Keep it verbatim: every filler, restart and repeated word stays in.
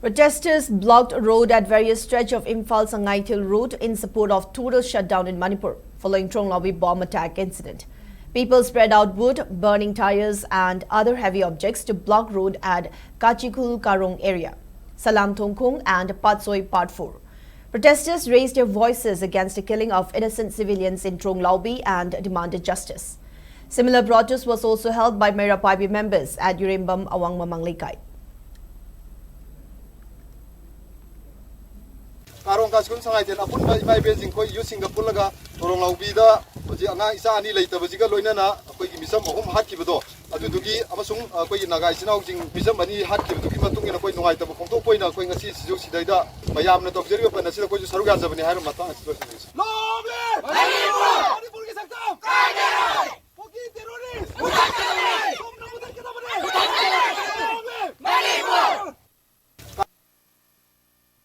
Protesters blocked road at various stretch of Imphal Sangaithil Road in support of total shutdown in Manipur following Tronglaubi bomb attack incident. People spread out wood, burning tires and other heavy objects to block road at Kachikhul Karong area, Salam Thongkhung and Patsoi Part four. Protesters raised their voices against the killing of innocent civilians in Tronglaubi and demanded justice. Similar protest was also held by Meira Paibi members at Yurembam Awang Mamang Leikai. ꯀꯥꯔꯣꯡ ꯀꯥꯁꯀꯨꯟ ꯁꯉꯥꯏꯊꯦꯜ ꯑꯄꯨꯟꯕ ꯏꯃꯥ ꯏꯕꯦꯟꯁꯤꯡ ꯑꯩꯈꯣꯏ ꯌꯨꯠꯁꯤꯡꯒ ꯄꯨꯜꯂꯒ ꯊꯣꯔꯣꯡ ꯂꯥꯎꯕꯤꯗ ꯍꯧꯖꯤꯛ ꯑꯉꯥꯡ ꯏꯆꯥ ꯑꯅꯤ ꯂꯩꯇꯕꯁꯤꯒ ꯂꯣꯏꯅꯅ ꯑꯩꯈꯣꯏꯒꯤ ꯃꯤꯆꯝ ꯑꯍꯨꯝ ꯍꯥꯠꯈꯤꯕꯗꯣ ꯑꯗꯨꯗꯨꯒꯤ ꯑꯃꯁꯨꯡ ꯑꯩꯈꯣꯏꯒꯤ ꯅꯥꯒꯥ ꯏꯆꯤꯟ ꯏꯅꯥꯎꯁꯤꯡ ꯃꯤꯆꯝ ꯑꯅꯤ ꯍꯥꯠꯈꯤꯕꯗꯨꯒꯤ ꯃꯇꯨꯡ ꯏꯟꯅ ꯑꯩꯈꯣꯏ ꯅꯨꯡꯉꯥꯏꯇꯕ ꯐꯣꯡꯗꯣꯛꯄ ꯑꯣꯏꯅ ꯑꯩꯈꯣꯏ ꯉꯁꯤ ꯁꯤꯁꯨ ꯁꯤꯗꯩꯗ ꯃꯌꯥꯝꯅ ꯇꯧꯖꯔꯤꯕ ꯄꯟ ꯑꯁꯤꯗ ꯑꯩꯈꯣꯏꯁꯨ ꯁꯔꯨꯛ ꯌꯥꯖꯕꯅꯤ ꯍꯥꯏꯔ ꯃꯇꯥꯡ ꯑꯁꯤꯗ ꯂꯣꯏꯁꯤꯟꯖꯔꯤꯁꯤ꯫